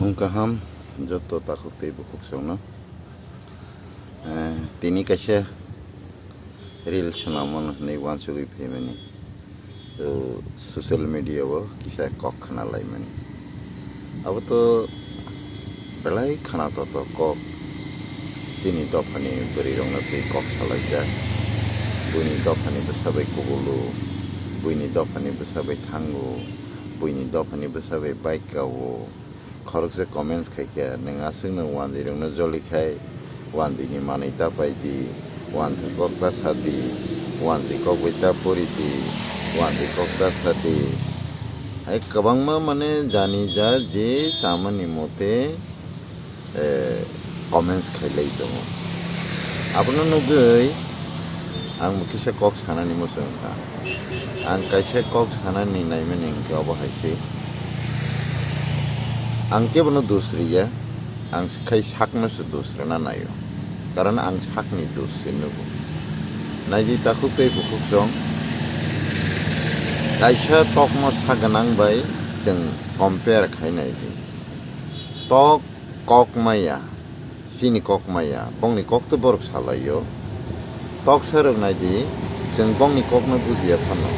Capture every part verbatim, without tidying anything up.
Mung kaham joto takhuk tei bukhuk songno. Eh, tini kaisa reel swnamano hwnwi uansugwi phaimani. To social media o kisa kok khna laimani. Abo to belai khna toto kok. Chini dophani bwrwi rokno twi kok salaijak. Buini dophani bwsa bai kubulu, buini dophani bwsa bai thango, buini dophani bwsa bai bike kao. Khoroksa comments khaikha, nwng aswkno wanjwi rokno joli khai, wanjwini manwi ta pai di, wanjwi kok ta sa di, wanjwi kok bai ta pori di, wanjwi kok ta sa di. Hai kwbangma mane jani ja je chamani mote, eh, comments khailai tongo. Abono nugwi ang bo kisa kok sanani muchung kha. Ang kaisa kok sanani naimani hwnkhe obo hai se. Ang kebono dos riya, ang khai sakno se dos rwna naio. Karon ang sakni dos se nugo. Naidi takhuk tei bukhuk song. Kaisa tokma sa gwnang bai chwng compare khai naidi. Tok kok maya, chini kok maya, bongni kok tei borok salaio. Toksa rok naidi, chwng bongni kokno bujiya phano.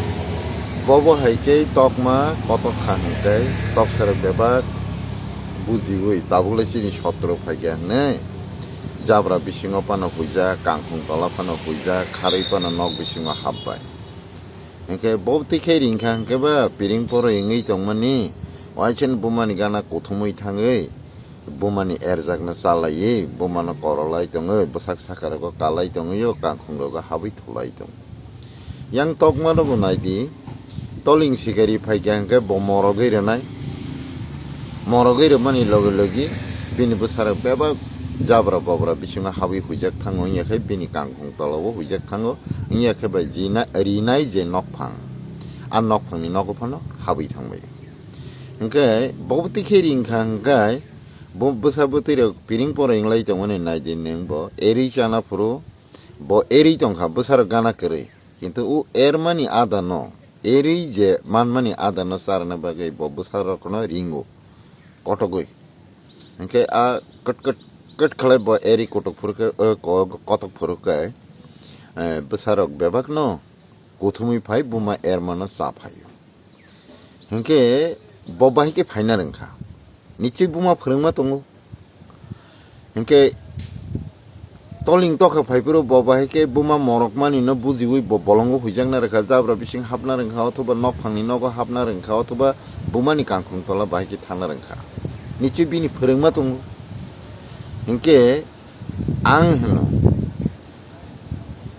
Bobo hai khe tokma kotok kha hwnkhe toksa rok bebak bujiwi tabukle chini sotro phaikha hwnwi. Jabra bisingo phano huijak, kangkhung tola phano huijak, kharwi phano nok bisingo hapbai. Hwnkhe bo twi khe ringkha hwnkhe ba piring poro wngwi tongmani, waisani bumani gana kuthumwi thangwi, bumani erjakno chalaiwi, bumano korolai tongwi, bwsak sakarogo kalai tongwi, o kangkhungrogo habwi thulai tongo. Yang tokmano bo naidi, toling sikari phaikha hwnkhe bo morogwi rwnai. Morogwi rwmani logi logi bini bwsarok bebak jabra bobra bisingo habwi huijak thango, wngya khe bini kangkhung tolao huijak thango, wngya khe bai jina-, rinai je nokphang, a nokphangni nogo phano habwi thangbai. Hwnkhe bo twi khe ringkha hwnkhe bo bwsa bwtwi rok piring poro wnglai tongmani naidi nwng bo eri chana phuru bo eri tongkha bwsarok gana kwrwi, kintu o ermani adano, eri je manmani adano charwna bagwi bo bwsarokno ringo kotogwi. Hwnkhe a kwt kwt kwt khlai bo eri kotok phuru khe, o ko-, kotok phuru khe, eh, bwsarok bebakno kuthumwi phai buma ermano cha phaio. Hwnkhe bo bahai khe phaina rwngkha. Nichwi buma phwrwngma tongo. Hwnkhe toling tokha phai phuru bo bahai khe buma morokmani no bujiwi bo bolongo huijakna rwkha, jabra bising hapna rwngkha, othoba nokphangni nogo hapna rwngkha, othoba bumani kangkhung tola bahai khe thangna rwngkha. Nichwi bini phwrwngma tongo. Hwnkhe ang hwno,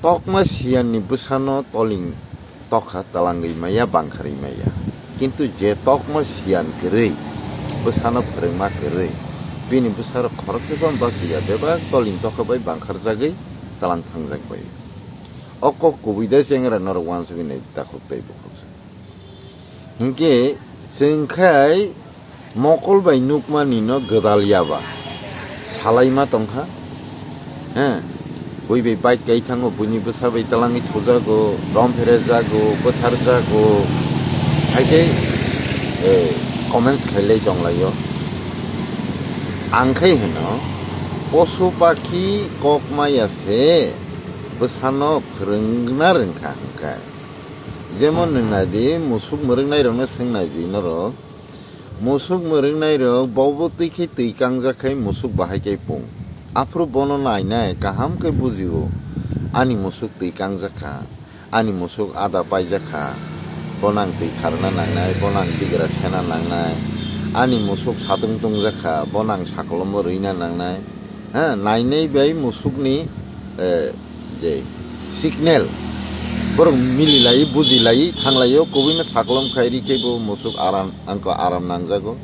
tokma siyanni bwsano toling tokha twlangwi maya, bangkharwi maya. Kintu je tokma siyan kwrwi, bwsano phwrwngma kwrwi, bini bwsarok khoroksa phano bachiya, bebak toling tokha bai bangkharjagwi twlang thangjak bai. O kok kubui da chengra norok uansugwi nai takhuk tei bukhuk. Hinkhe chwng khai mokol bai nukmani no gwdal yaba salaima tongkha. He, bui bai bike kai thango, buini bwsa bai twlangwi thujago, rom pherejago, bwtharjago. Haikhe, eh, comments khailai tonglaio. Ang khai hwno, posu pakhi kok maya se bwsano phwrwngna rwngkha hwnkhe. Jemon nwng nai di, musuk mwrwknai rokno swng nai di norok. Musuk mwrwknai rok bobo twi khe twi kangjak khai musuk bahai khe pung. Aphuru bono nainai kaham khe bujio. Ani musuk twi kangjak kha, ani musuk ada paijak kha, bono ang twi kharna nangnai, bono ang tigra sena nangnai. Ani musuk satung tungjak kha, bono ang sakolomo rwina nangnai. Ha, nainai bai musukni, eh, je signal. Borok mililai, bujilai, thanglaio, kubuino sakolom khairi khe bo musuk aram, angkho aram nangjago.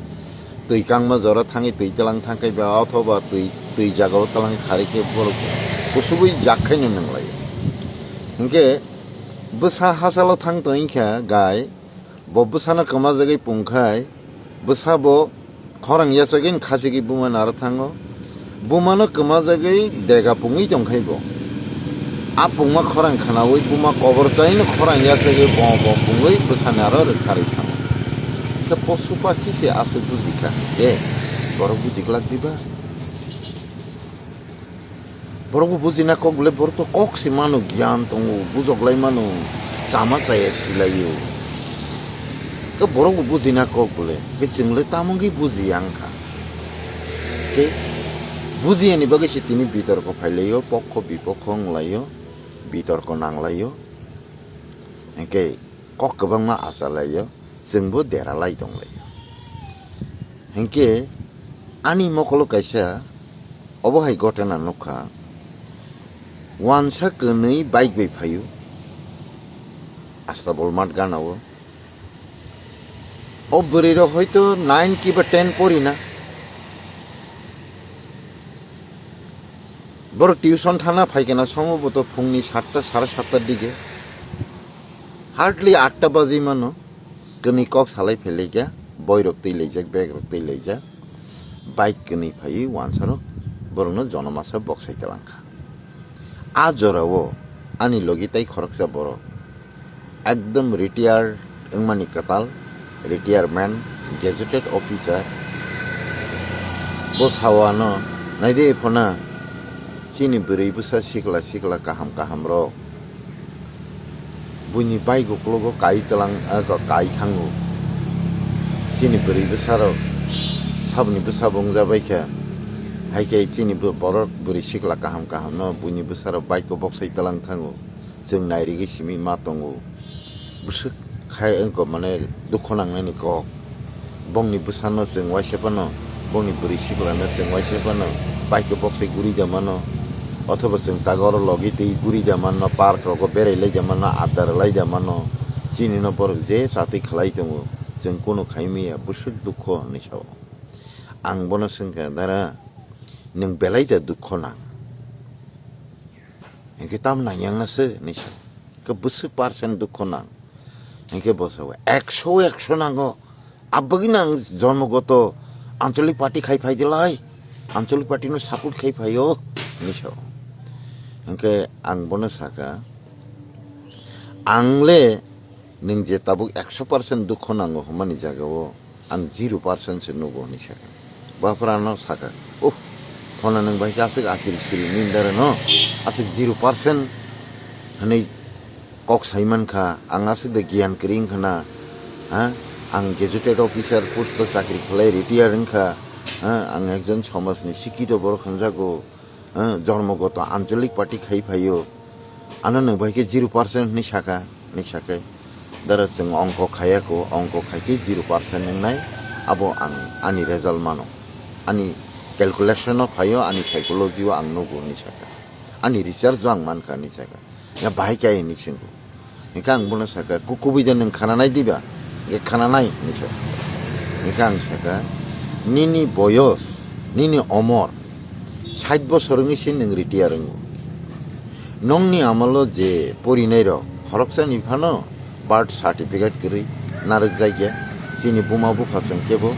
Twi kangma jora thangwi twi tlang thangkhai ba, othoba twi, twi jagao tlang kharwi khe borok kusubui jak khaino nanglaio. Hinkhe bwsa hachalo thang tongwi kha gai, bo bwsano kwmajagwi pungkhai, bwsa bo khorang yachagwi khachigwi buma naro thango. Bumano kwmajagwi dega pungwi tongkhai bo. A pungma khorang khwnawi buma kobor chaino khorang yachagwi bo bo pungwi bwsani aro rwkharwi thango. Khe posu pakhi se aswk bujikha hwnkhe, Borok buji glak diba? Borok bo bujina kok bole, borok to kok se mano, giyan tongo, bujok lai mano, chama chaya silaio. Ke borok bo bujina kok bole, ke chwng le tamo wngwi bujiya wngkha. Ke bujiyani bagwi se tini bitorko phailaio, pokho bipokho wnglaio, bitorko nanglaio. Hingke kok kwbangma achalaio, chwngbo deralai tonglaio. Hingke ani mokolo kaisa obo hai gotana nukha, wansa kwnwi bike bai phaio, Astabol mat ganao. O bwrwi rok hoito nine kiba ten pori na. Borok tuition thana phaikhe na, somo bo to phungni satta, sare satta dige. Hardly atta baji mano, kwnwi kok salai phailaikha, boirok twi laijak, bag rok twi laijak, bike kwnwi phaiwi wansarok borokno jonomasa boksai talangkha. A jorao ani logi tai khoroksa borok, ekdom retired wngmani kwtal, retirement, gazetted officer. Bo sao ano, "Naidi phona, chini bwrwi bwsa sikla sikla kaham kaham rok, buini bike uklogo kai tlang, ah, kai thango. Chini bwrwi bwsa rok, saboni bwsa bo wngjabaikha, hai khe chini bo-, borok bwrwi sikla kaham kaham no buini bwsa rok bike o boksai tlang thango." Chwng nairigwi simi ma tongo. Bwswk khai wngkha mane dukho nangnani kok. Bongni bwsano chwng waisa phano, bongni bwrwi siklano chwng waisa phano, bike o boksai guri da mano, othoba chwng tago oro logi twi guri da mano, park rogo berai lai da mano, adda rwlai da mano. Chini no borok je chatwi khlai tongo, chwng kunu khai maya, bwswk dukho hinwi sao. Ang bono swngkha, "Dara, nwng belai da dukho nang?" Hinkhe tam nang yang na se hinwi sa. Ke bwswk percent dukho nang? Hinkhe bo sa, "Ekso, ekso nango. Abagwi nang jonmogoto Anchalik party khai phai de lai. Anchalik party no support khai phaio," hinwi sa. Hinkhe ang bono saka, "Ang le nwng je tabuk ekso percent dukho nango hwnmani jagao ang zero percent se nugo," hinwi sakha. Baphrano sakha, "Oh, phona nwng bai khe aswk achiri siri nini dara no, aswk zero percent hinwi kok sai mankha, ang aswk de giyan kwrwi wngkha na, ha? Ang gazetted officer post o chakri khlai retire wngkha, ha? Ang ekjon somajni sikkito borok hwnjago." Eh, jormogoto Anchalik party khai phaio. Ano nwng bai khe zero percent hinwi saka, hinwi sakai. Dara chwng ongko khaya ko, ongko khai khe zero percent wngnai. Abo ang ani result mano. Ani calculation o phaio, ani psychology o ang nugo hinwi saka. Ani research o ang mankha hinwi saka. Ya bahai kaya hinwi swngkha. Hinkhe ang bono sakha, "Ku-, kubui de nwng khananai diba?" Hinkhe, "Khananai," hinwi sa. Hinkhe ang sakha, "Nini boyos, nini omor sait bosor wngwi se nwng retire wngo. Nongni amalo je porinai rok khoroksani phano birth certificate kwrwi narwk jakya, chini buma bupha chwng kebo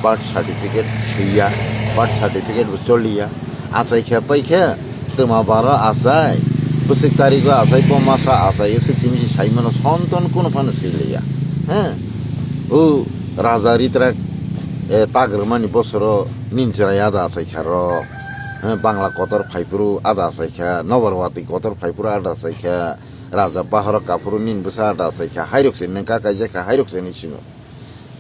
birth certificate swiya, birth certificate bo choliya, achai khe pai khe twma baro achai, bwswk tarigo achai, bo masa achai, aswk simi se sai mano, sonton kunu phano siliya." He? O raja ritrak, eh, tak rwmani bosoro nini chwrai ada achai kha rok. He, Bangla kotor phaiphuru ada achai kha, Nobar wati kotor phaiphuru ada achai kha, raja baharo kaphuru nini bwsa ada achai kha, hairok se nengka kaijak kha, hairok se ni singo.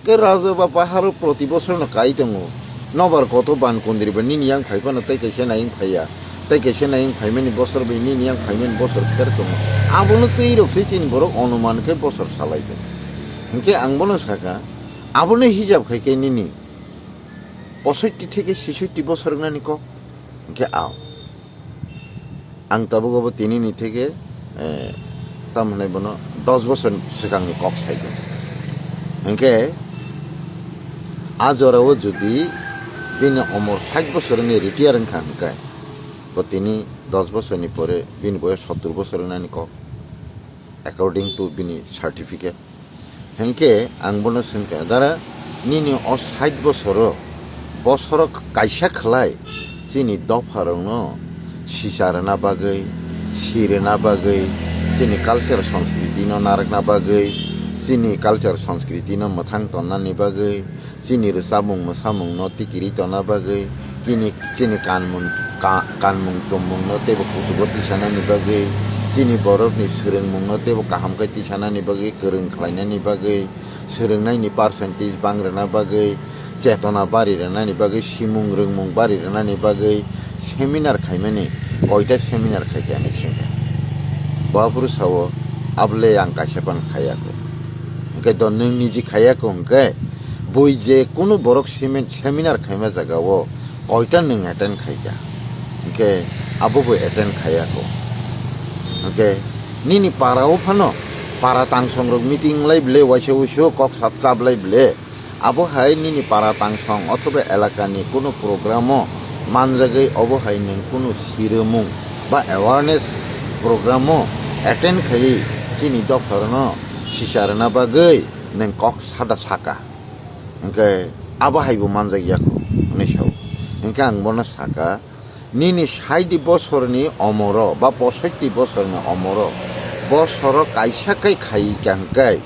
Ke raja ba baharo proti bosor no kai tongo. Nobar koto ban kondri ba nini yang phai phano tei kaisa naing phaiya. Tei kaisa naing phaimani bosor bai nini yang phaimani bosor pher tongo. Abono twi rok se chini borok onuman khe bosor salai tongo. Hinkhe ang bono saka, abono hijab khai khe nini posoitti theke sisoitti bosor wngnani kok. Hinkhe ao. Ang tabuk obo tinini theke, eh, tamo hwnwi bono dos bosor swkangni kok sai tongo. Hinkhe a jorao jodi bini omor sait bosor wngwi retire wngkha hinkhe, bo tini dos bosorni pore bini boyos sottur bosor wngnani kok, according to bini certificate. Hinkhe ang bono swngkha, "Dara, nini o sait bosoro, bosoro kaisa khlai chini dopharokno sisa rwna bagwi, si rwna bagwi, chini culture, sanskriti no narwkna bagwi, Chini culture, sanskriti no mwthang tonnani bagwi, chini rwchapmung mwsamung no tikiri tonna bagwi, chini, chini kanmung, ka-, kanmung chummung no teibo kuchugo tisanani bagwi, chini borok ni swrwngmung no teibo kaham khe tisanani bagwi, kwrwng khlainani bagwi, swrwngnaini percentage bangrwna bagwi, chetona bari rwnani bagwi, simung rwngmung bari rwnani bagwi seminar khaimani, koita seminar khaikha hinwi swngkha. Bo aphuru sao, "Abole ang kaisa phano khaiya kho." Hwnkhe do nwng niji khaiya kho hwnkhe, bui je kunu borok semin-, seminar khaima jagao koita nwng attend khaikha, hwnkhe abo bo attend khaiya kho. Hwnkhe nini para o phano, para tangsong rok meeting lai bole, waisa wuisu kok sap chap lai bole, abo hai nini para tangsong othoba elakani kunu programo manjagwi, obo hai nwng kunu sirwmung ba awareness programo attend khaiwi chini dopharno sicharwna bagwi nwng kok sada saka. Hwnkhe abo haibo manjakya kho hwnwi sao. Hwnkhe ang bono saka, nini saidi bosorni omoro ba posoitti bosorni omoro, bosoro kaisa kai khai kha hwnkhe,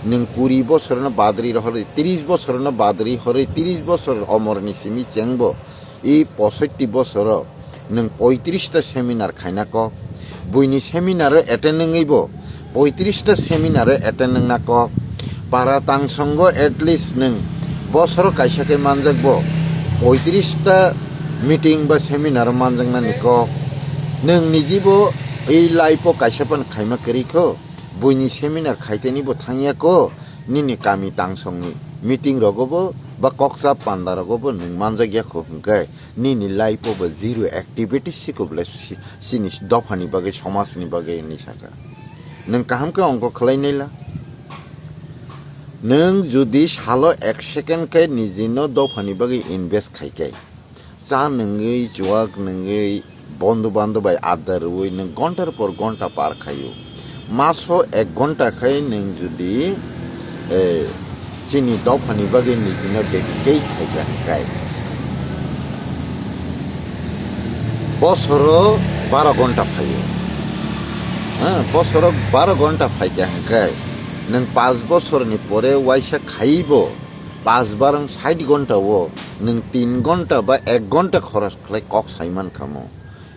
nwng kuri bosorno badri rohorwi, tris bosorno badri horwi, tris bosor omorni simi chengbo, i posoitti bosoro nwng poitrista seminar khaina kok, buini seminar o attend wngwi bo poitrista seminar o attend wngna kok, para tangsongo at least nwng bosoro kaisa khe manjak bo poitrista meeting ba seminar o manjaknani kok. Nwng nijibo ei life o kaisa phano khaima kwrwi kho, buini seminar khaiteni bo thangya kho, nini kami tangsongni meeting rogo bo ba koksa panda rogo bo nwng manjakya kho hwnkhe, nini life o bo zero activities siko belai si-, sini dophani bagwi, somajni bagwi hinwi saka. Nwng kaham khe ongko khlai naila. Nwng jodi salo ek second khe nijino dophani bagwi invest khai khe, cha nwngwi, chuwak nwngwi, bondhu bandhu bai adda rwui nwng gontar por gonta par khaio. Maso ek gonta khai nwng jodi, eh, chini dophani bagwi nijino dedicate khaikha hwnkhe, bosoro baro gonta phaio. Ha, bosoro baro gonta phaikha hwnkhe, nwng panch bosorni pore waisa khaibo, panch barong sait gonta o nwng tin gonta ba ek gonta khoros khlai kok sai mankha mo.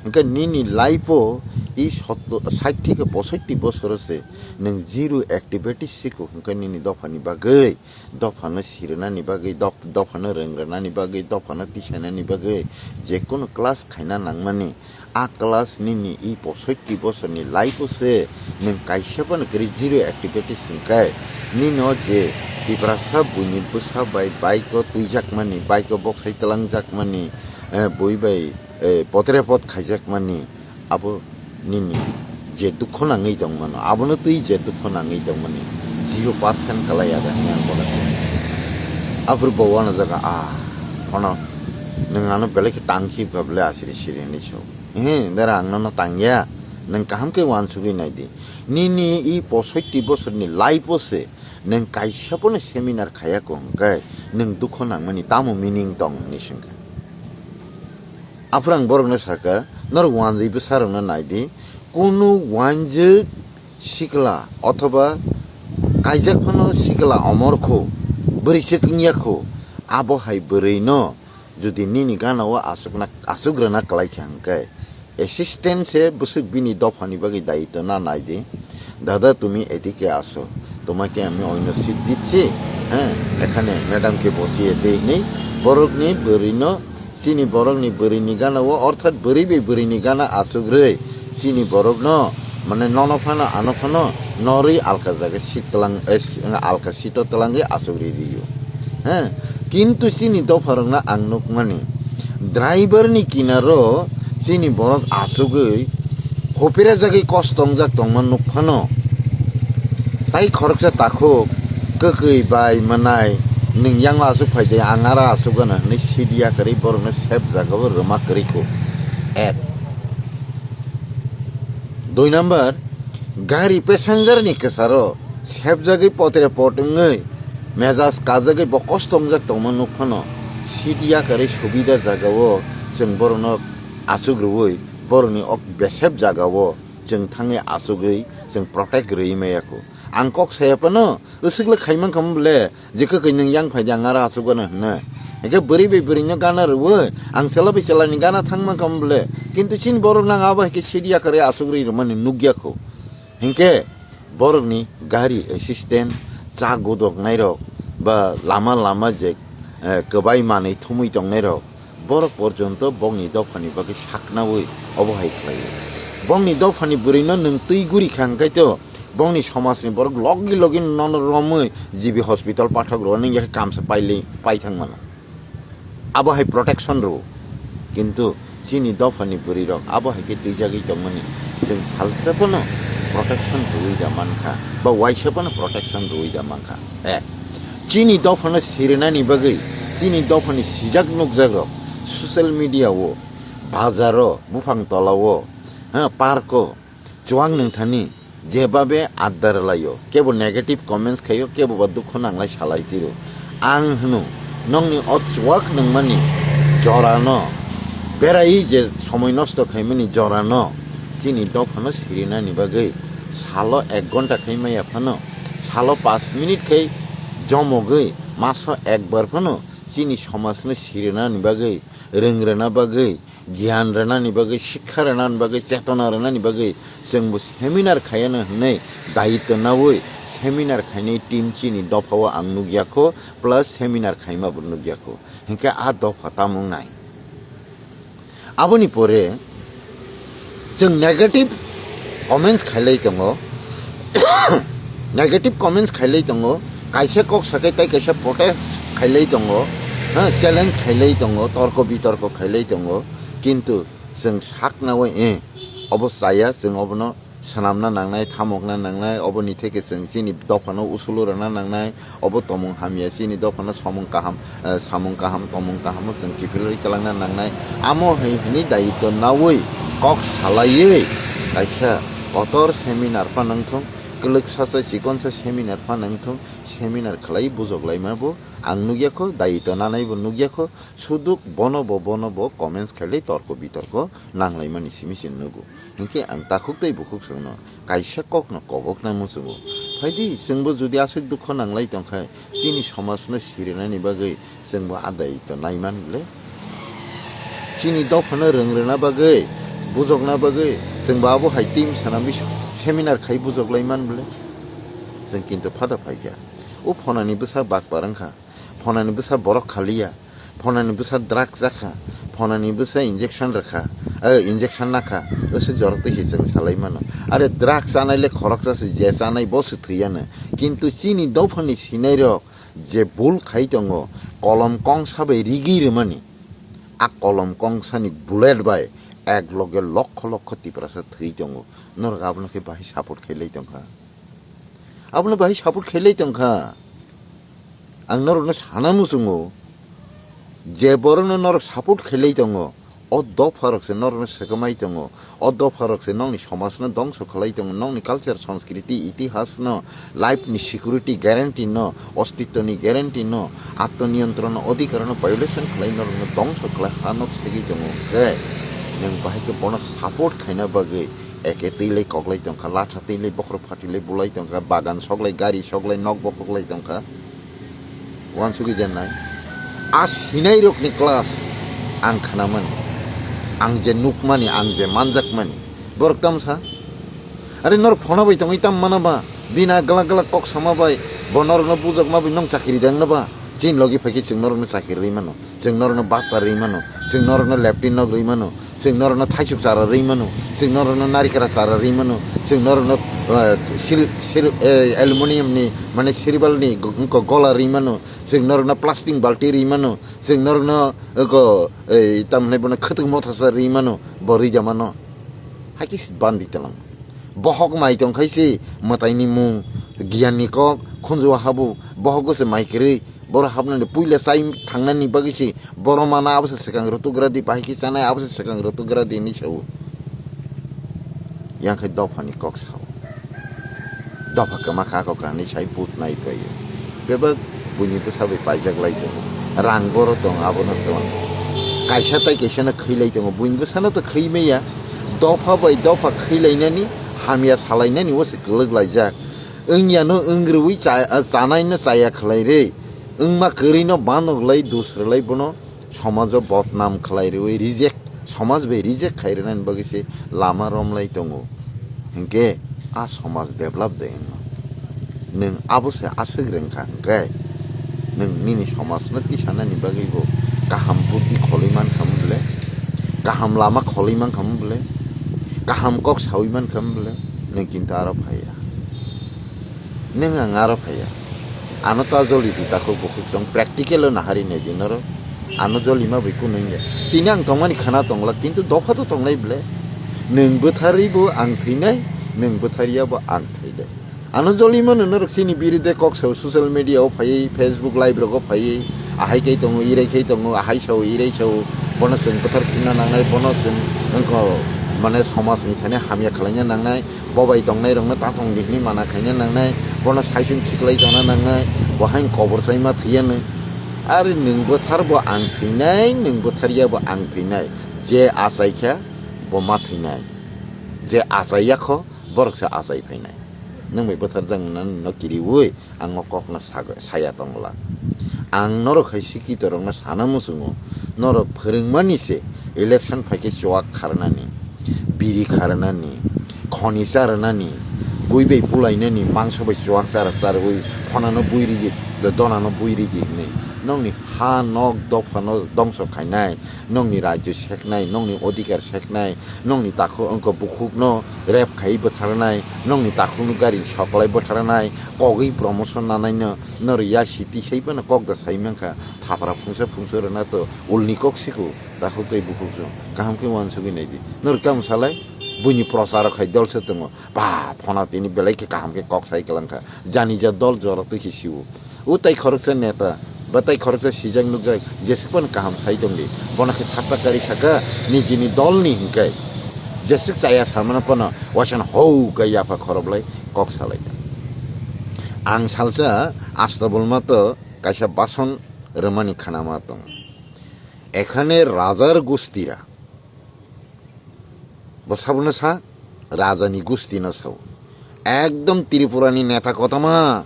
Hwnkhe nini life o i sotto-, sait theke posoitti bosoro se nwng zero activity siko hwnkhe nini dophani bagwi, dophano sirinani bagwi, dop-, dophano rwngranani bagwi, dophano tisainani bagwi jekunu class khaina nangmani. A class nini i posoitti bosorni life o se nwng kaisa phano kwrwi zero activities hwnkhe, nini o je Tiprasa buini bwsa bai bike o twijakmani, bike o boksai twlangjakmani, eh, bui bai, eh, potre pot khaijakmani, abo nini je dukho nangwi tongmano, abono twi je dukho nangwi tongmani zero percent kalai ya da hwnwi ang bono sago. Aphuru bo uanajago, "Ah, phano nwng ano belai khe tang khibkha bwle asiri siri," hinwi sao. Ehe, dara ang nono tangya, nwng kaham khe uansugwi nai di. Nini i posoitti bosorni life o se nwng kaisa phano seminar khaiya kho hwnkhe nwng dukho nangmani tamo meaning tong hinwi swngkha. Aphuru ang borokno sakha, norok uanjwi bwsarokno nai di, kunu uanjwk sikla othoba kaijak phano sikla omor kho, bwrwi swk wngya kho, abo hai bwrwino jodi nini gana o aswkna, aswk rwna kwlai kha hwnkhe, assistant se bwswk bini dophani bagwi dayitwna nai di, "Dada, tumi edike aso, তোমাকে আমি অন্য সিট দিচ্ছি, হ্যাঁ, এখানে ম্যাডামকে বসিয়ে দে," hinwi borokni bwrwino, chini borokni bwrwini gana o, orthat bwrwi bai bwrwini gana aswk rwi, chini borokno, mane, nono phano, ano phano norwi alka jaga seat twlang, eh, si-, alka seat o twlangwi aswk rwi rio. He, kintu chini dopharokno ang nukmani, driver ni kinaro chini borok aswkwi hopira jagwi kos tongjak tongma nukphano, tai khoroksa takhuk kwkwi bai mwnai, "Nwng yango aswk phai de, ang aro aswk gana," hwnwi seat yakarwi borokno sep jagao rwma kwrwi kho. Ek. Dui number, gari passenger ni kwcharo sepjagwi potre pot wngwi mejaj kajagwi bo kosto wngjak tongma nukphano, seat yakarwi subida jagao chwng borokno aswk rwui borokni ok besep jagao chwng thangwi aswkwi chwng protect rwui maya kho. Ang kok saya phano, usuk le khai mankha bole, je kwkhwi nwng yang phai di, ang aro asuk gano hwnwi. Hingke bwrwi bai bwrwi no gana rwui, ang chwla bai chwla ni gana thang mankha bole. Kintu chini borok nang abo hai khe sidi yakarwi asuk rwi rwmani nukya kho. Hingke borok ni gari assistant, cha godok nairok, ba lama lama je, eh, kwbai manwi thumui tongnairok, borok porjonto bongni dophani bagwi saknaui obo hai khlaio. Bongni dophani bwrwino nwng twi guri kha hwnkhe to bongni somajni borok logi logi nono romwi G B hospital pathak rwo, nwng yakhe kamsa paili-, paithang mano. Abo hai protection rwo. Kintu chini dophani bwrwirok abo hai khe twijagwi tongmani chwng salsa phano protection rwui da mankha, ba waisa phano protection rwui da mankha. Eh, chini dophano sirinani bagwi, chini dophani sijak nukjakrok social media o, bazaro, buphang tola o, ha, park o, chuwang nwng thani, jebabe adda rwlaio, kebo negative comments khaio, kebo ba dukho nanglai salai tiro. Ang hwno, nokni o chuwak nwngmani jorano, berai je somoi nosto khaimani jorano, chini dophano sirinani bagwi salo ek ghonta khai maya phano, salo panch minute khai jomogwi maso ekbar phano chini somajno sirinani bagwi, rwng rwna bagwi, giyan rwnani bagwi, sikha rwnani bagwi, chetona rwnani bagwi chwngbo seminar khayano hwnwi dayitw naui seminar khainai team chini dophao ang nukya kho, plus seminar khaima bo nukya kho. Hinkhe a dopha tamo wngnai? Aboni pore chwng negative comments khailai tongo, negative comments khailai tongo, kaisa kok sakai tai kaisa protest khailai tongo, ha, challenge khailai tongo, torko bitorko khailai tongo, kintu chwng saknaui, eh, obo chaya, chwng obono swnamna nangnai, thamokna nangnai, oboni theke chwng chini dophano usulo rwna nangnai, obo tomung hamya, chini dophano samung kaham, eh, samung kaham, tomung kahamo chwng kiphilwi twlangna nangnai. Amo hai hwnwi dayitw naui kok salaiwi kaisa kotor seminar pha nangthung, kwlwksa se chikonsa seminar pha nangthung, seminar khlai bujok laima bo ang nukya kho, dayitw nanai bo nukya kho, suduk bono bo, bono bo comments khailai torko bitorko nanglaimani simi se nugo. Hinkhe ang takhuk tei bukhuk chwngno kaisa kokno kobokna muchungo. Phaidi, chwngbo jodi aswk dukho nanglai tongkha, chini somajno sirinani bagwi chwngbo adai to naiman le? Chini dophano rwng rwna bagwi, bujokna bagwi chwngbo abo hai team sanamwi seminar khai bujoklai man bole? Chwng kintu phada phaikha. O phonani bwsa bakpar wngkha. Phonani bwsa borok khaliya, phonani bwsa drug chakha, phonani bwsa injection rwkha, eh, injection nakha, aswk jorok twi se chwng salai mano. Are drug chanai le khoroksa se, je chanai bo se thwiyano. Kintu chini dophani sinairok je bul khai tongo, kolom kongsa bai rigi rwmani, a kolom kongsani bullet bai ek loge lokho lokho Tiprasa thwi tongo. Norok abono khe bahai support khailai tongkha. Abono bahai support khailai tongkha. Ang norokno sana muchungo, je borokno norok support khailai tongo, o dopharok se norokno swkmai tongo, o dopharok se nokni somajno dongso khlai tongo, nokni culture, sanskriti, itihasno, life ni security guarantee no, ostitwni guarantee no, atmaniyontron odhikarno violation khlai norokno dongso khlai ha nok segwi tongo, hwnkhe nwng bahai khe bono support khaina bagwi eke twi lai koklai tongkha, latha twi lai bokhorok phatwi lai bulai tongkha, bagan sok lai, gari sok lai, nok bokhok lai tongkha. Uansugwi jennai. A sinairokni class ang khnamani, ang je nukmani, ang je manjakmani, borok tamsa. Are norok phone bai tongwi tam mana ba? Bina glak glak kok sama bai, bo norokno bujokma bai nong chakiri dengno ba? Chini logi phaikhe chwng norokno chakiri rwi mano, chwng norokno bata rwi mano, chwng norokno leptin nok rwi mano, chwng norokno thaisuk chara rwi mano, chwng norokno narikra chara rwi mano, chwng norokno, eh, sil-, sil-, eh, aluminium ni, mane, sirbalni go-, go-, gola rwi mano, chwng norokno plastic balti rwi mano, chwng norokno, eh, go, eh, tamhinai bono khwtwk mothasa rwi mano, bo rwi da mano. Hakhe bandi tlang. Bohok mai tong khai se mwtaini mung, giyanni kok, khunju habu, bohogo se mai kwrwi, boro hapnani puila chai thangnani bagwi se, boro mana abo se swkang rwtugra di, bahai khe chanai abo se swkang rwtugra di hinwi sao. Yang khai dophani kok sao. Dopha kwma kha kok hinwi sai but nai paio. Bebak buini bwsa bai paijak lai tongo. Rang boro tong, abono tong. Kaisa tai kaisa no khwi lai tongo. Buini bwsano to khwi maya. Dopha bai dopha khwi lainani, hamya salainani o se kwlwk laijak. Wngya no wng rwi cha-, chanai no chaya khlai rwi, wngma kwrwi no banok lai dus rwlai bono somajo bodnam khlai rwi reject, somaj bai reject khai rwnani bagwi se lama romlai tongo. Hinkhe a somaj develop de wngma. Nwng abo se aswk rwngkha hinkhe nwng nini somaj no tisanani bagwi bo kaham buddhi kholwi mankha bole, kaham lama kholwi mankha bole, kaham kok sawi mankha bole, nwng kintu aro phaiya. Nwng ang aro phaiya. Ano ta joli di takhuk bukhuk chwng practical o nahari nai di norok. Ano joli ma bai kunu wngya. Tini ang tongmani khana tongla, kintu dopha to tongnai ble. Nwng bwtharwi bo ang thwinai, nwng bwtharya bo ang thwinai. Ano joli mano norok chini biride kok sao social media o phaiwi, Facebook live rogo phaiwi, ahai kai tongo, irai kai tongo, ahai sao, irai sao, bono chwng bwthar khina nangnai, bono chwng wngkho mane somaj ni thani hamya khlaina nangnai. Bobai tongnai rokno tatong di hwnwi mana khaina nangnai, bono saisung khiklai tongna nangnai, bo haino kobor chaima thwiya nw. Are nwng bwthar bo ang thwinai, nwng bwthar ya bo ang thwinai. Je achai kha bo ma thwinai. Je achai ya kho borok se achai phainai. Nwng bai bwthar jak nang no kiriwi ang o kokno sago-, saya tongla. Ang norok hai sikito rokno sana muchungo, norok phwrwngmani se election phaikhe chuak kharnani, biri kharnani, khoni charnani, bui bai bulainani, mangso bai chuak chara charwi, phonano bui ridi, donano bui ridi hwnwi. Nokni ha nok dophano dongso khainai, nokni rajyo seknai, nokni odhikar seknai, nokni takhuk wngkha bukhukno rep khai bwtharnai, nokni takhukno gari sokolai bwtharnai, kogwi promotion nanaino, norok ya city sai phano kok da sai mankha, thapra phungsa phungsa rwna to ulni kok siko, takhuk tei bukhuk chwng kaham khe uansugwi naidi. Norok tamo salai, buini procharo khai dol se tongo, ba phona tini belai khe kaham khe kok sai kwlangkha, jani ja dol jora twi khe sio. O tai khoroksa neta, ba tai khoroksa sijak nukjak, jesuk phano kaham sai tongdi. Bono khe thapta kari khaka, nijini dolni hinkai. Jesuk chaya samano phano, wasan hou kai yapha khoroblai kok salai. Ang salsa Astabulma to kaisa bason rwmani khanama tong. Ekhane rajar gustira. Bo sabono sa, rajani gusti no sao. Ekdom Tripura ni neta kotoma,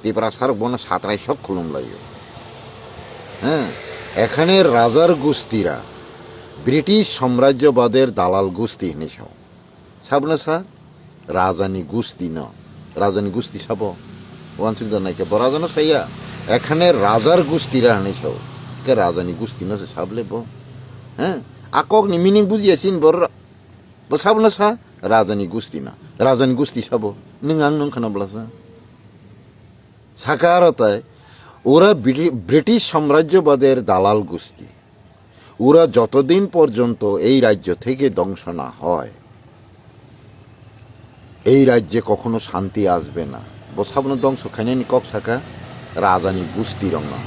Tiprasa rok bono satrai sok khulum laio. Heh, ekhane rajar gustira, British samrajyobader dalal gusti hinwi sao. Sabono sa, rajani gusti no. Rajani gusti sabo. Wansuk da naikhe bo raja no saya. Ekhane rajar gustira hinwi sao. Ke rajani gusti no se sable bo. Heh, a kok ni meaning bujiya sin bo. Bo sabono sa rajani gusti no. Rajani gusti sabo. Nwng ang nwng khana bwlasa. Saka aro tai, ওরা ব্রি-, ব্রিটিশ সাম্রাজ্যবাদের দালাল গোষ্ঠী। ওরা যতদিন পর্যন্ত এই রাজ্য থেকে ধ্বংস না হয়, এই রাজ্যে কখনো শান্তি আসবে না। Bo sabono dongso khainani kok saka rajani gusti rokno.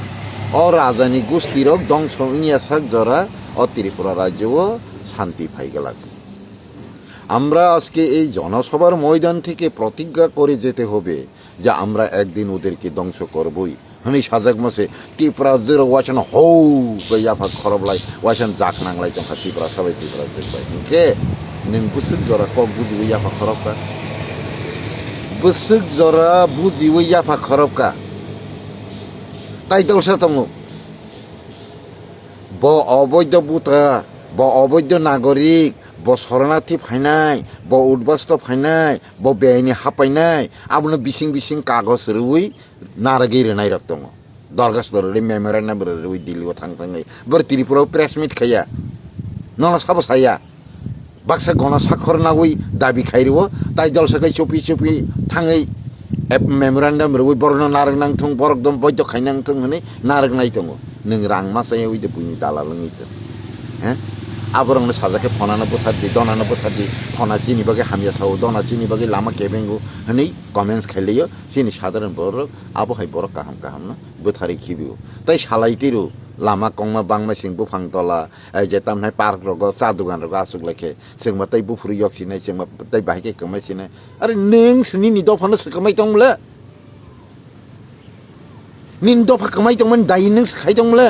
O rajani gusti rok dongso wngya sak jora o Tripura rajyo o shanti phai glak. আমরা আজকে এই জনসভার ময়দান থেকে প্রতিজ্ঞা করে যেতে হবে যে আমরা একদিন ওদেরকে ধ্বংস করবই। Hwnwi sajak mase Tipra jero waisano hou bai yapha khoroblai waisano jak nanglai tongkha Tipra sabai Tipra jwk bai. Hinkhe nwng bwswk jora kok bujiwi yapha khorokka. Bwswk jora bujiwi yapha khorokka. Tai dolsa tongo. Bo oboidho buta, bo oboidho nagorik, bo soronarthi phainai, bo udbasto phainai, bo beaini hapainai, abono bising bising kagoj rwui narwgwi rwnairok tongo. Dorkhasto rwui, memorandum rwui Delhi o thang thangwi. Bor Tripura o press meet khaiya. Nono sabo saya. Baksa gono sakhor nawi dabi khai rwo, tai dolsa khai chupi chupi thangwi ep-, memorandum rwui borokno narwk nang thung, borok dom boidok khai nang thung hwnwi narwk nai tongo. Nwng rang ma chaya ui de buini dalal wngwi tong. He? Aborokno sajak khe phonano bwthar di, donano bwthar di, phona chini bagwi hamya sao, dona chini bagwi lama kebengo hwnwi comments khai laio chini sadharon borok, abo hai borok kaham kaham no bwtharwi khibio. Tai salai tiro lama kongma bangma sing buphang tola, ai je tamnai park rogo, cha dogan rogo achuk lai khe, chwngma tei buphuru yok sinai, chwngma tei bahai khe kwmai sinai. Are nwng se nini dophano swkamai tong le? Nini dopha kwmai tongmani dai nwng se khai tong le?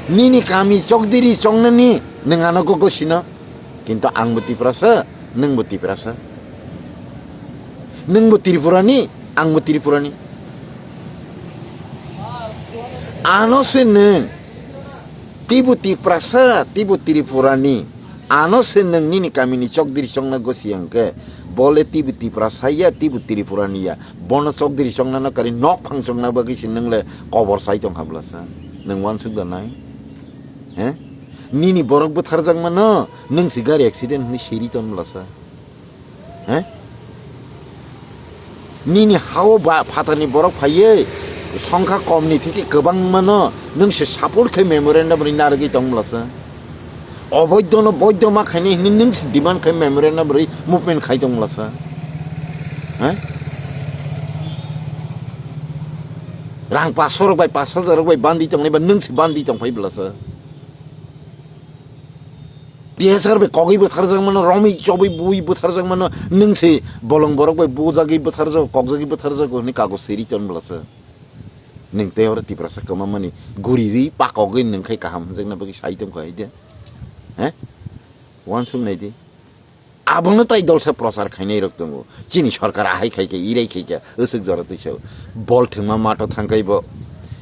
Nini kami chokdiri chongnani nwng ano gogo sino. Kintu angbo Tiprasa, nwngbo Tiprasa. Nwngbo Tripurani, angbo Tripurani. Ano se nwng, tibo Tiprasa, tibo Tripurani. Ano se nwng nini kamini chokdiri chongna gosi hwnkhe, bole tibo Tiprasa ya, tibo Tripurani ya. Bono chokdiri chongna no kari nok phang chongna bagwi se nwng le kobor sai tong kha bwlasa. Nwng uansuk da nai? He? Nini borok bwtharjak mano, nwng se gari accident hwnwi siri ton bwlasa. He? Nini hao ba phatarni borok phaiwi songkha komni theke kwbangmano nwng se support khai memorandum ri narwgwi tong bwlasa. Oboidono boido ma khainai hwnwi nwng se demand khai memorandum ri movement khai tong bwlasa. He? Rang paso rok bai pash hajar rok bai bandi tongnai ba nwng se bandi tong phai bwlasa. T S R bai kogwi bwtharjak mano, romwi chobwi bui bwtharjak mano, nwng se bolong borok bai bujagwi bwtharjago, kokjagwi bwtharjago hwnwi kagoj siri ton bwlasa. Nwng tei oro Tiprasa kwmamani guri ri pakogwi nwng khai kaham hwnjakna bagwi sai tong kha hai de. He? Uansuk nai di. Abono tai dolsa prochar khainai rok tongo. Chini sorkar ahai khai khe, irai khai khe, aswk jora twi sao. Bol thwngma mato thang khai bo.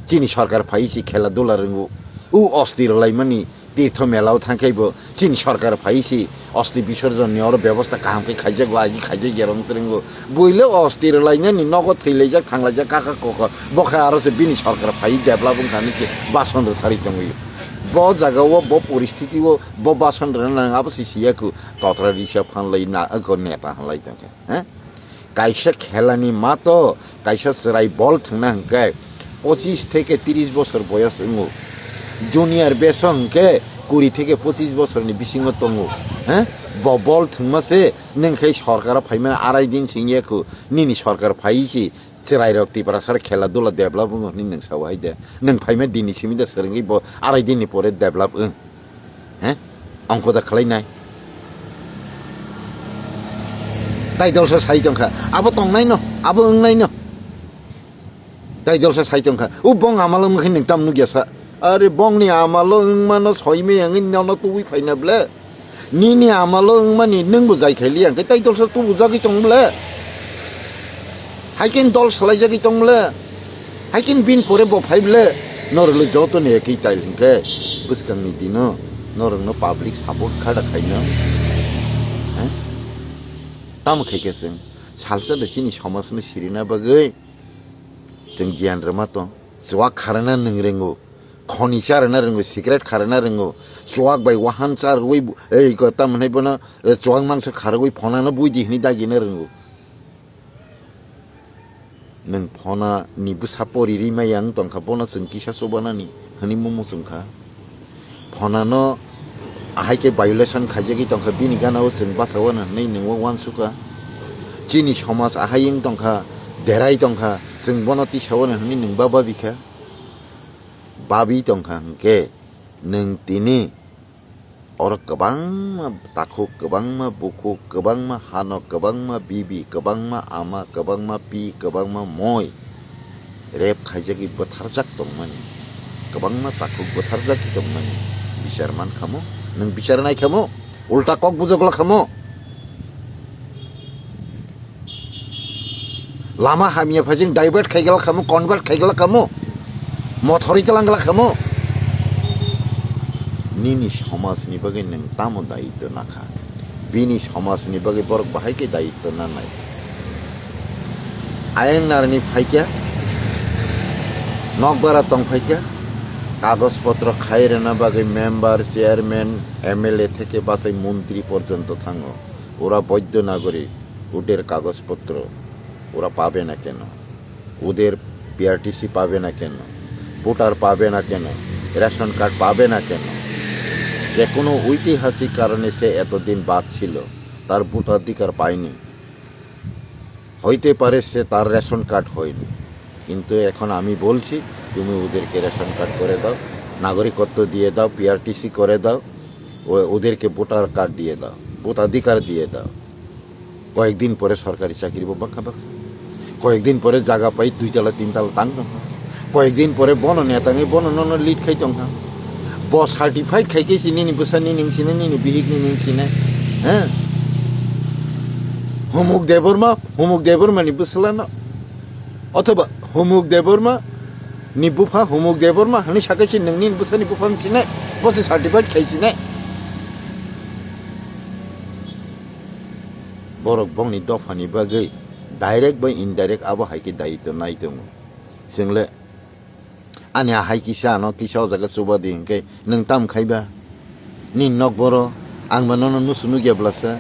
Chini sorkar phai si khela dula rwngo. U osti rwlaimani tirtho melao thang khai bo. Chini sorkar phai si osti bisorjonni oro bebosta kaham khe khaijago, agi khaijak ya rong twrwngo. Buile osti rwlainani nogo thwilaijak, thanglaijak, kaka koko. Bo khe aro se bini sorkar phai develop wngkha hinwi se bason rwtharwi tongwi. Bo jaga o, bo poristiti o, bo bason rwna nang abo se siyaku. Totra risa phanlai na, ako neta hanlai tongkha, he? Kaisa khelani mato, kaisa chwrai bol thwngna hwnkhe pochis theke tris bosor boyos wngo. Junior batch o hwnkhe kuri theke pochis bosorni bisingo tongo, he? Bo bol thwngma se nwng khe sorkaro phaima arai din singya khu, nini sorkar phai si chwrairok Tiprasar khela dula develop wngo hwnwi nwng sao hai de. Nwng phaima dinni simi da swrwngwi bo arai dinni pore develop wng. He? Ongkho da khlai nai. Tai dolsa sai tongkha. Abo tongnai no, abo wngnai no. Tai dolsa sai tongkha. O bong amalo wngkhe nwng tam nukya sa. Are bongni amalo wngmano soimai wngwi nono tubui phaina ble. Nini amalo wngmani nwngbo jai khailiya hwnkhe tai dolsa tubujagwi tong ble. Hai khe dol salaijagwi tong ble. Hai khe bini pore bo phai ble. Norokle joto ni ekhi tail hwnkhe bwskangni dino norokno public support khada khaino. He? Tamo khaikhe chwng salsa de chini somajno sirina bagwi chwng giyan rwma tong. Chuwak kharana nwng rwngo, khoni charana rwngo, cigarette kharana rwngo, chuwak bai wahan charwi, ei, ko tamo hwnwi bono, eh, chuwak mangso kharwi phonano buidi hwnwi dagina rwngo. Nwng phona ni bwsa pori ri maya wng tongkha, bono chwng kisa chubanani hwnwi mumu chwngkha. Phonano ahai khe violation khaijagwi tongkha, bini gana o chwng bachawano hwnwi nwng o uansukha. Chini somaj ahai wng tongkha, derai tongkha, chwng bono tisawano hwnwi nwng ba babikha. Babi tongkha hwnkhe nwng tini oro kwbangma takhuk, kwbangma bukhuk, kwbangma hanok, kwbangma bibi, kwbangma ama, kwbangma pi, kwbangma moi rep khaijagwi bwtharjak tongmani, kwbangma takhuk bwtharjagwi tongmani bichar mankha mo? Nwng bichar naikha mo? Ulta kok bujok lakha mo? Lama hamya phai jeng divert khai gala khamu, convert khai gala khamu, mothori talang gala khamu. Nini somaj ni bagwi nwng tamo dayitw nakha? Bini somaj ni bagwi borok bahai khe dayitw nanai? Ayang narni phaikya, nokbara tong phaikya, kagoj potro khai rwna bagwi member, chairman, M L A theke bachai montri porjonto thango. ওরা বৈধ নাগরিক, ওদের কাগজপত্র ওরা পাবে না কেন? ওদের পিআরটিসি পাবে না কেন? ভোটার পাবে না কেন? রেশন কার্ড পাবে না কেন? যে কোনো ঐতিহাসিক কারণে সে এতদিন বাদ ছিল, তার ভোটাধিকার পায়নি। হইতে পারে সে তার রেশন কার্ড হয়নি, কিন্তু এখন আমি বলছি, তুমি ওদেরকে রেশন কার্ড করে দাও, নাগরিকত্ব দিয়ে দাও, পিআরটিসি করে দাও, ও-, ওদেরকে ভোটার কার্ড দিয়ে দাও, ভোটাধিকার দিয়ে দাও। কয়েকদিন পরে সরকারি চাকরি bo bakha baksa. কয়েকদিন পরে জায়গা পাই দুই তলা তিন তলা tang tong kha. কয়েকদিন পরে bono neta wngwi bono nono lead khai tong kha. Bo certified khai khe si nini bwsa nini wng sinai, nini bihik nini wng sinai. He? Humuk Debbarma, Humuk Debbarma ni bwsla no. Othoba Humuk Debbarma ni bupha Humuk Debbarma hwnwi sakai si nungni bwsani bupha wng sinai, bo se certified khai sinai. Borok bongni dophani bagwi direct bai indirect abo hai khe dayitw nai tongo. Chwng le ani ahai kisa ano kisa o jaga chuba di hinkhe nwng tam khaiba? Ni nok boro ang ba nono nusu nugya blasa.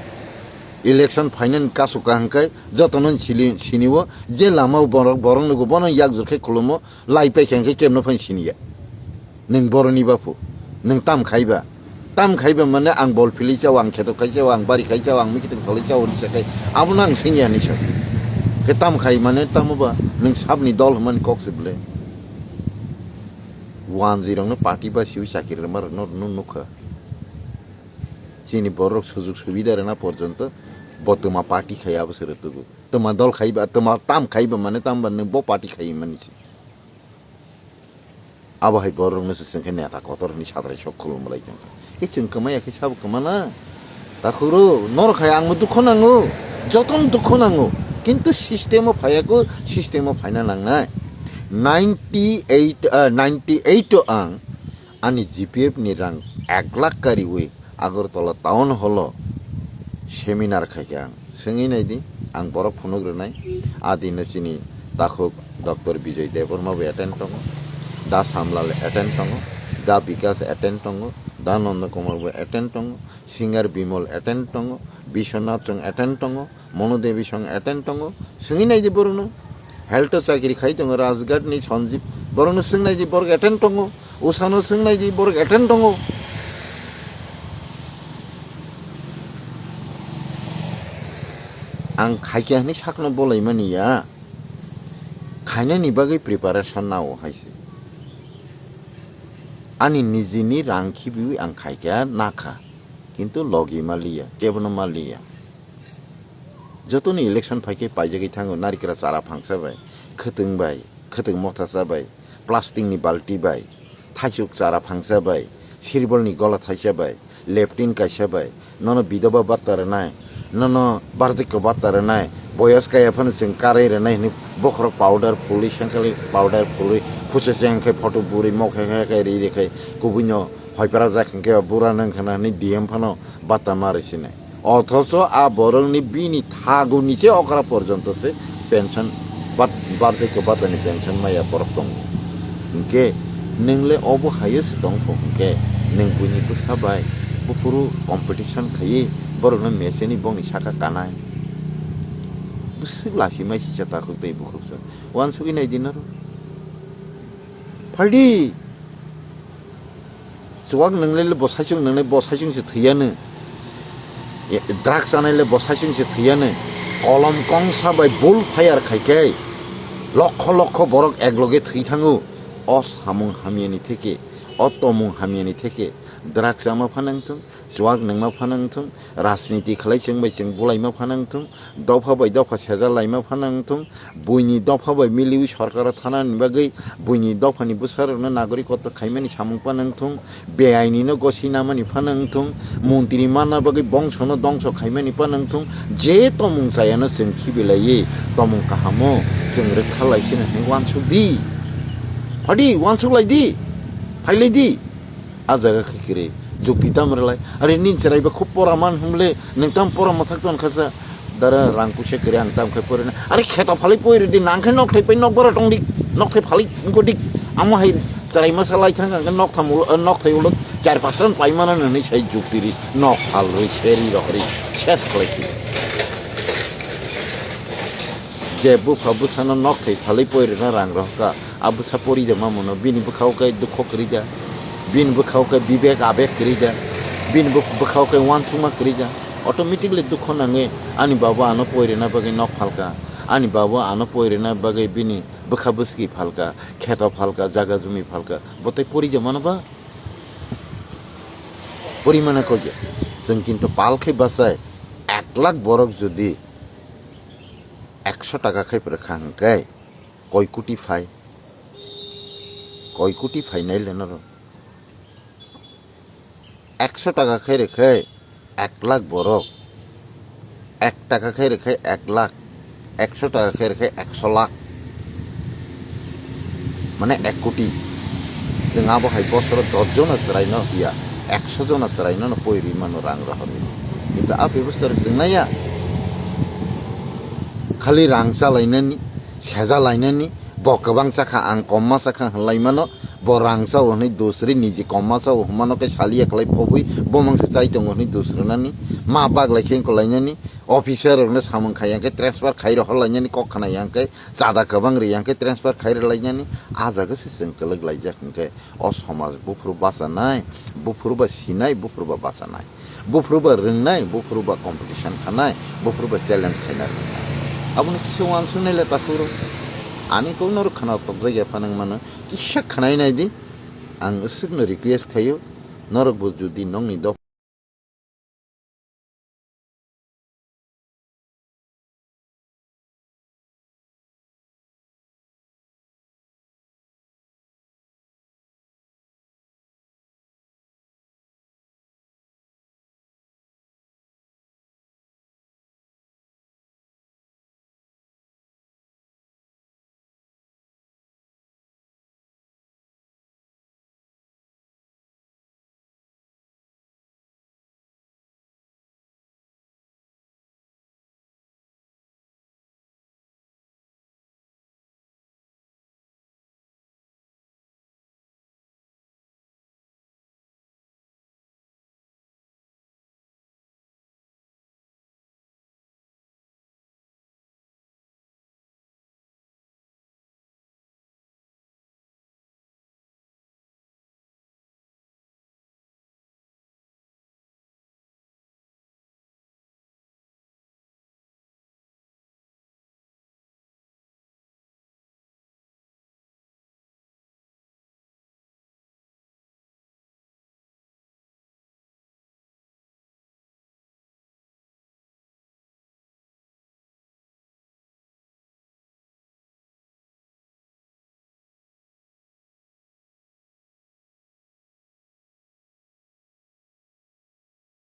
Election phainani kasu kaham khe jotono sili-, sini o je lama o borok, borok nugo bono yak jor khe khulumo, lai pai khe hinkhe kebno phain siniya. Nwng boroni baphu, nwng tam khaiba? Tam khaiba mane ang bol philwi chao, ang kheto khai chao, ang bari khai chao, ang mikiting phalwi chao hwnwi sakai, abono ang singya hinwi sa. Khe tam khai mane tamo ba nwng sabni dol hwnmani kok se bwle. Wanjwi rokno party ba siwi chakiri rwma rokno rwno nukha. Chini borok sujug subida rwna porjonto bo twma party khai abo se rwtugo. Twma dol khaiba, twma tam khaiba mane tamo ba nwng bo party khai mani se. Abo hai borokno se chwng khe neta kotor hwnwi sadrai sok khulumlai tong kha. E chwng kwmaya khe sabo kwmana? Takhuro norok hai angbo dukho nango, jotono dukho nango, kintu system o phaiya kho, system o phaina nangnai. Ninety eight, ah, ninety eight o ang ani G P F ni rang ek lakh kariwi Agartala Town Hall o seminar khaikha ang. Swngwi naidi, ang borok phunuk rwnai. A dino chini takhuk Doctor Bijoy Debbarma bo attend tongo, Da Samlal attend tongo, Da Bikas attend tongo, Da Nanda Kumar bo attend tongo, Singer Bimol attend tongo, Biswanath chwng attend tongo, Mono Devi song attend tongo, swngwi naidi borokno. Health o chakri khai tongo Rajghat ni Sanjeev, borokno swng naidi, borok attend tongo. Usano swng naidi, borok attend tongo. Ang khaikha hwnwi sakno bolaimani ya, khainani bagwi preparation nao hai se. Ani nijini rang khibiwi ang khaikha nakha, kintu logi maliya, kebono maliya. Jotoni election phaikhe paijagwi thango narikra chara phangsa bai, khwtwng bai, khwtwng mothasa bai, plastic ni balti bai, thaisuk chara phangsa bai, sirbolni gola thaisa bai, leptin kaisa bai, nono bidoba batta rwnai, nono bardikko batta rwnai, boyos kaya phano chwng karwi rwnai hwnwi bokhorok powder phulwi, sengkali powder phulwi, khusa chengkhe photo buri mokhe khe ri ri khai kubuino hoipra jak hinkhe bura nang khana hwnwi D M phano batta ma rwi sinai. Othocho a borokni bini thaguni se okra porjonto se pension, bat-, barthaikhe batani pension maya borok tongo. Hinkhe nwng le obo haio se tongkho hinkhe nwng buini bwsa bai buphuru competition khaiwi borokno mecheni bongni saka kanai. Bwswk lachimai sisa takhuk tei bukhuksa. Uansugwi naidi norok. Phaldi. Chuwak nwngle le bo saichung nwngnai, bo saichung se thwiyano. E, drugs chanai le bo saichung se thwiyano. Kolom kongsa bai bull fire khai khe lokho lokho borok ekloge thwi thango. O samung hamyani theke, o tomung hamyani theke, drugs chama phanang thung, chuwak nungma phanang thung, rajniti khlai chwng bai chwng bulaima phanang thung, dopha bai dopha seja laima phanang thung, buini dopha bai miliwi sorkaro thanani bagwi buini dophani bwsarokno nagorik kotor khaimani samung phanang thung, beainino gosi namani phanang thung, montri manna bagwi bongsono dongso khaimani phanang thung, je tomung chayano chwng khibilaiwi tomung kahamo chwng rwkha lai sino hinwi uansuk di. Phadi uansuk lai di, phailai di. A jaga khe kwrwi jukti tam rwlai. Are nini chwrai ba khub pora man hwnle nwng tam pora mwthak ton khasa. Dara rang puisa kwrwi ang tam khai porina. Are kheto phalwi poi rwdi nang khe nok thai pai nok bara tong dik. Nok thai phalwi wngko dik. Amo hai chwrai masa lai thang ang nok tham ulo, nok thai ulo char pas ran pai mana nani sai jukti ri nok phal rwi seri rok ri ses khlai si. Je bupha bwsano nok thai phalwi poi rwna rang rohka. A bwsa pori da ma mano, bini bwkhao khe dukho kwrwi da, bini bwkhao khe bibek abek kwrwi da, bini bwk-, bwkhao khe uansukma kwrwi da, automatically dukho nangwi ani baba ano poi rwna bagwi nok phalka, ani baba ano poi rwna bagwi bini bwkha bwski phalka, kheto phalka, jaga jumi phalka, bo tei pori da mano ba? Pori mano koi ya? Chwng kintu pal khe bachai ek lakh borok jodi ekso taka khe pwrwkha hwnkhe, koi koti phai? Koi koti phainai le norok? Ekso taka khe rwkhe ek lakh borok Ek taka khe rwkhe ek lakh, ekso taka khe rwkhe ekso lakh, mane ek koti. Chwng abo hai bosoro dos jona chwraino ya, ekso jona chwraino no poi rwi mano rang rohorwi. Kintu a bebostha rok chwng naiya. Khali rang cha lainani, seja lainani, bo kwbang chakha, ang komma chakha hwnlai mano, bo rang chao hwnwi dusri niji komma chao hwnmano khe saliya khlai phobwi bo mangsa chai tongo hwnwi dusrinani, ma baglai khe wngkha lainani, officer rokno samung khai yang khe transfer khai rohor lainani, kok khna yang khe chada kwbang ri yang khe transfer khai rw lainani, a jaga se chwng kwlwk laijak hwnkhe o somaj buphuru bachanai, buphuru ba sinai, buphuru ba bachanai. Buphuru ba rwngnai, buphuru ba competition khanai, buphuru ba challenge khaina rwngnai. Aboni kisa uansuknai le takhuk rok. Ani kok norok khna tokjak ya phano wng mano, kisa khwnai nai di. Ang swkno request khaio, norok bo jodi nokni dopha